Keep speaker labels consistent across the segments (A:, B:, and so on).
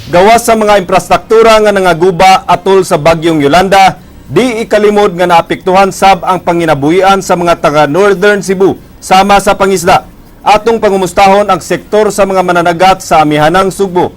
A: Gawas sa mga imprastruktura nga nangaguba atol sa bagyong Yolanda, di ikalimod nga naapektuhan sab ang panginabuhian sa mga taga Northern Cebu sama sa pangisda. Atong pangumustahon ang sektor sa mga mananagat sa amihanang Sugbo.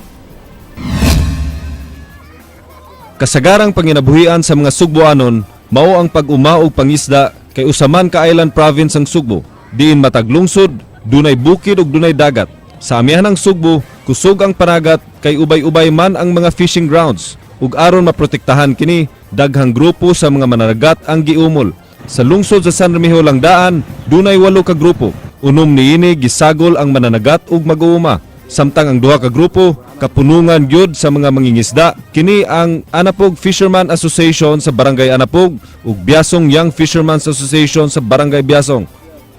A: Kasagarang panginabuhian sa mga Sugboanon mao ang pag-uma og pangisda kay usa man ka island province ang Sugbo. Diin matag lungsod, dunay bukid ug dunay dagat. Sa amihanang Sugbo, kusog ang panagat kay ubay-ubay man ang mga fishing grounds. Ug aron maprotektahan kini, daghang grupo sa mga mananagat ang giumol. Sa lungsod sa San Remigio Langdaan, dunay walo ka grupo. Unom niini gisagol ang mananagat ug mag-uuma. Samtang ang duha ka grupo kapunungan gyud sa mga mangingisda, kini ang Anapog Fisherman Association sa Barangay Anapog ug Biasong Young Fishermen's Association sa Barangay Biasong.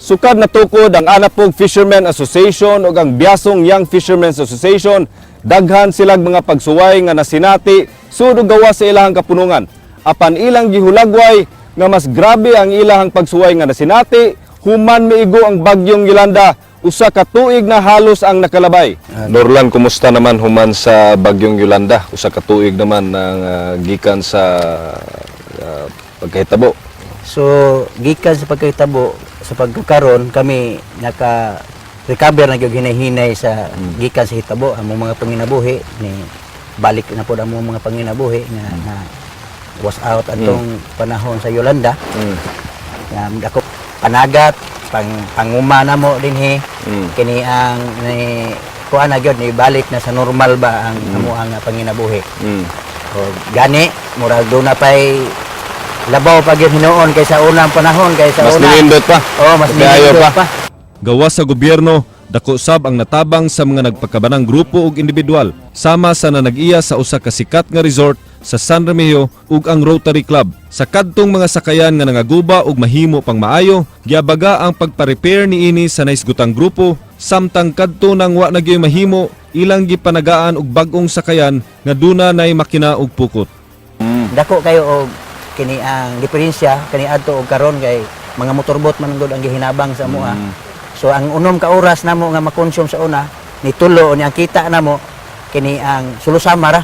A: Sukad natukod ang Anapog Fishermen Association ug ang Biasong Young Fishermen's Association, daghan silag mga pagsuway nga nasinati sud ug gawas sa ilahang kapunungan. Apan ilang gihulagway nga mas grabe ang ilahang pagsuway nga nasinati human miigo ang bagyong Yolanda, usa ka tuig na halos ang nakalabay. Norlan, kumusta naman human sa bagyong Yolanda? Usa ka tuig naman ng gikan sa pagkahitabo.
B: So, gikan sa pagkahitabo, sa pagkakaron kami naka recover na gyud hinay-hinay sa gikan sa hitabo among mga panginabuhi ni balik na pod among mga panginabuhi nga na was out atong panahon sa Yolanda. Nga dako panagat, panguma namo dinhi. Kini ang ni kuan na gyud ni balik na sa normal ba ang amo ang panginabuhi. O gani murag doon na pay labaw pa gyud hinuon kaysa unang panahon, kaysa
A: Mas
B: una.
A: nindot pa.
B: Oo, mas
A: Kaayo
B: nindot
A: pa.
B: pa.
A: Gawas sa gobyerno, dako sab ang natabang sa mga nagpakabanang grupo ug individual, sama sa nanag-iya sa usa ka sikat nga resort sa San Remigio ug ang Rotary Club. Sa kadtong mga sakayan nga nangaguba ug mahimo pang maayo, giabaga ang pagpa-repair niini sa naisgutang grupo, samtang kadto nang wa na gyoy mahimo, ilang gipanagaan og bag-ong sakayan nga duna nay makina ug pukot.
B: Dako kayo og kini ang diferensya kani adto og karon kay mga motorbot man gud ang gihinabang sa amoa. So ang unom ka oras namo nga makonsume sa una ni tulo ni ang kita namo kini ang sulusama ra.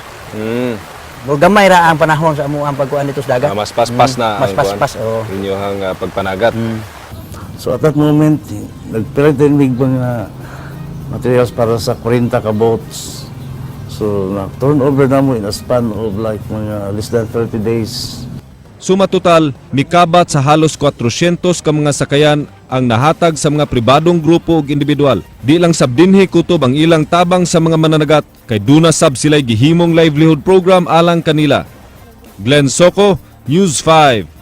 B: Gamay ra ang panahon sa amo ang pagkuan dito sa dagat.
A: Ah, mas paspas na
B: Mas
A: ang kuan.
B: paspas, oo.
A: Inyong pagpanagat.
C: So at that moment, nagpilit din mig mga materials para sa 40 ka boats. So na turn over na mo in a span of like mga less than 30 days.
A: Suma total, mikabat sa halos 400 ka mga sakayan ang nahatag sa mga pribadong grupo ug individual. Di lang sab dinhi kutob ang ilang tabang sa mga mananagat kay duna sab sila'y gihimong livelihood program alang kanila. Glenn Soco, News 5.